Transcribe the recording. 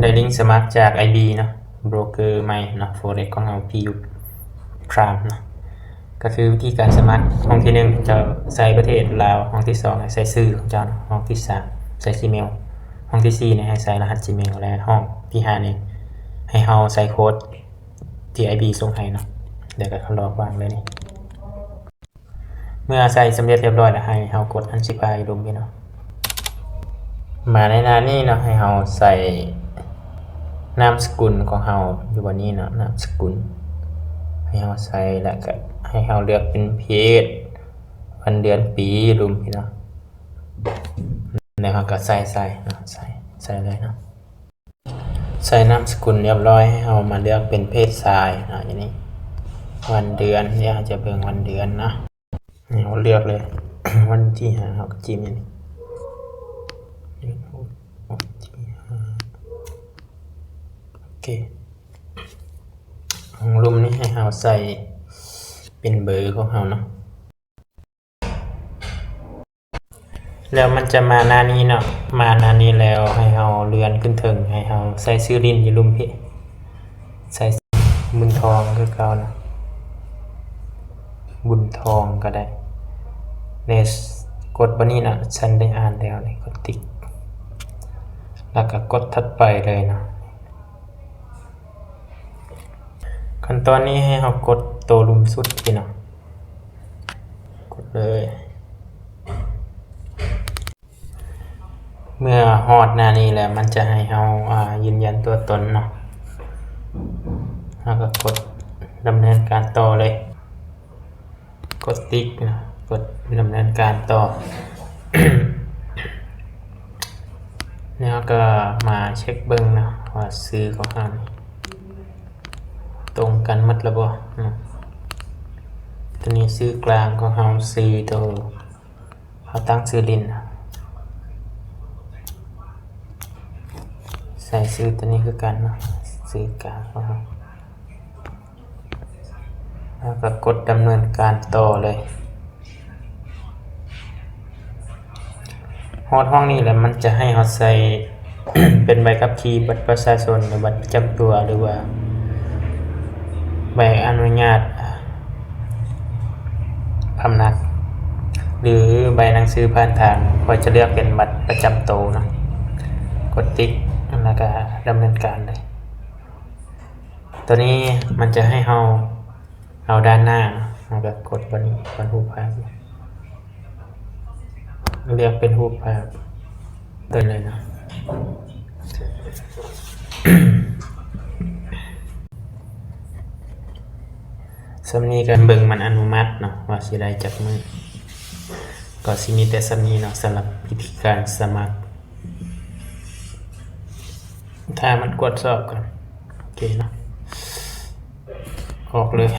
ໄດ້ລິ້ງສະໝັກຈາກ ໄອບີ ເນາະ ໂບຣກເກີໃໝ່ເນາະ Forex ຂອງເຮົາ ພີຢູ Prime ເນາະ. ກໍຄືວິທີການສະໝັກ ຫ້ອງທີໜຶ່ງເຈົ້າໃສ່ປະເທດລາວ, ຫ້ອງທີສອງໃຫ້ໃສ່ຊື່ຂອງເຈົ້າເນາະ, ຫ້ອງທີສາມໃສ່ Gmail, ຫ້ອງທີສີ່ນີ້ໃຫ້ໃສ່ລະຫັດ Gmail ແລະຫ້ອງທີຫ້ານີ້ໃຫ້ເຮົາໃສ່ໂຄດທີ່ ໄອບີ ສົ່ງໃຫ້ເນາະ. ແລ້ວກໍລອກວາງເລີຍນີ້. ເມື່ອໃສ່ສຳເລັດຮຽບຮ້ອຍແລ້ວ ໃຫ້ເຮົາກົດອັນສີຟ້າຢູ່ລຸ່ມນີ້ເນາະ. ມາໃນໜ້ານີ້ເນາະ ໃຫ້ເຮົາໃສ່ນາມສະກຸນຂອງເຮົາຢູ່ບ່ອນນີ້ເນາະ, ນາມສະກຸນໃຫ້ເຮົາໃສ່ ແລ້ວກໍໃຫ້ເຮົາເລືອກເປັນເພດ ວັນເດືອນປີຢູ່ລຸ່ມນີ້ເນາະ. ແລ້ວເຮົາກໍໃສ່ ໃສ່ເນາະ, ໃສ່ ໃສ່ເລີຍເນາະ. ໃສ່ນາມສະກຸນຮຽບຮ້ອຍ ໃຫ້ເຮົາມາເລືອກເປັນເພດຊາຍເນາະ ຢູ່ນີ້ ວັນເດືອນ. ດຽວເຮົາຈະເບິ່ງວັນເດືອນເນາະ, ໃຫ້ເຮົາເລືອກເລີຍ ວັນທີຫ້າ ເຮົາກໍຈິ້ມຢູ່ນີ້ ວັນທີຫ້າ. ໂອເຄ ຂອງລຸ່ມນີ້ໃຫ້ເຮົາໃສ່ເປັນເບີຂອງເຮົາເນາະ. ແລ້ວມັນຈະມາໜ້ານີ້ເນາະ, ມາໜ້ານີ້ແລ້ວໃຫ້ເຮົາເລື່ອນຂຶ້ນເທິງ ໃຫ້ເຮົາໃສ່ຊື່ຫຼິ້ນຢູ່ລຸ່ມພີ້, ໃສ່ບຸນທອງຄືເກົ່ານະ, ບຸນທອງກໍໄດ້. ແລ້ວກົດບ່ອນນີ້ນະ, ສັນໄດ້ອ່ານແລ້ວນີ້, ກົດຕິກ ແລ້ວກໍກົດຖັດໄປເລີຍເນາະ. ຂັ້ນຕອນນີ້ໃຫ້ເຮົາກົດໂຕລຸ່ມສຸດພີ້ເນາະ, ກົດເລີຍ. ເມື່ອຮອດໜ້ານີ້ແລ້ວ ມັນຈະໃຫ້ເຮົາ ອ່າ ຢືນຢັນຕົວຕົນເນາະ, ເຮົາກໍກົດດຳເນີນການຕໍ່ເລີຍ. ກົດຕິກເນາະ, ກົດດຳເນີນການຕໍ່. ແລ້ວເຮົາກໍມາເຊັກເບິ່ງເນາະ ວ່າຊື່ຂອງເຮົານີ້ຕົງກັນໝົດແລ້ວບໍ່ເນາະ. ຕົວນີ້ຊື່ກາງຂອງເຮົາ, ຊື່ໂຕເຮົາຕັ້ງຊື່ຫຼິ້ນ, ໃສ່ຊື່ຕົວນີ້ຄືກັນເນາະ, ຊື່ກາງຂອງເຮົາ. ແລ້ວກໍກົດດຳເນີນການຕໍ່ເລີຍ. ຮອດຫ້ອງນີ້ແລ້ວ ມັນຈະໃຫ້ເຮົາໃສ່ເປັນໃບຂັບຂີ່, ບັດປະຊາຊົນ ຫຼື ບັດປະຈຳຕົວ ຫຼືວ່າໃບອະນຸຍາດພຳນັກ ຫຼື ໃບໜັງສືຜ່ານທາງ. ຂ້ອຍຈະເລືອກເປັນບັດປະຈຳໂຕເນາະ, ກົດຕິກ ແລ້ວກໍດຳເນີນການເລີຍ. ຕົວນີ້ມັນຈະໃຫ້ເຮົາເອົາດ້ານໜ້າເນາະ, ເຮົາກໍກົດບ່ອນນີ້, ບ່ອນຮູບພາບ, ເລືອກເປັນຮູບພາບຕົວນີ້ເນາະ. ສ່ຳນີ້ກໍເບິ່ງມັນອະນຸມັດເນາະ ວ່າຊິໄດ້ຈັກມື້. ກໍຊິມີແຕ່ສ່ຳນີ້ເນາະ ສຳລັບວິທີການສະໝັກ. ຖ້າມັນກວດສອບກ່ອນ. ໂອເຄເນາະ, ອອກເລີຍ.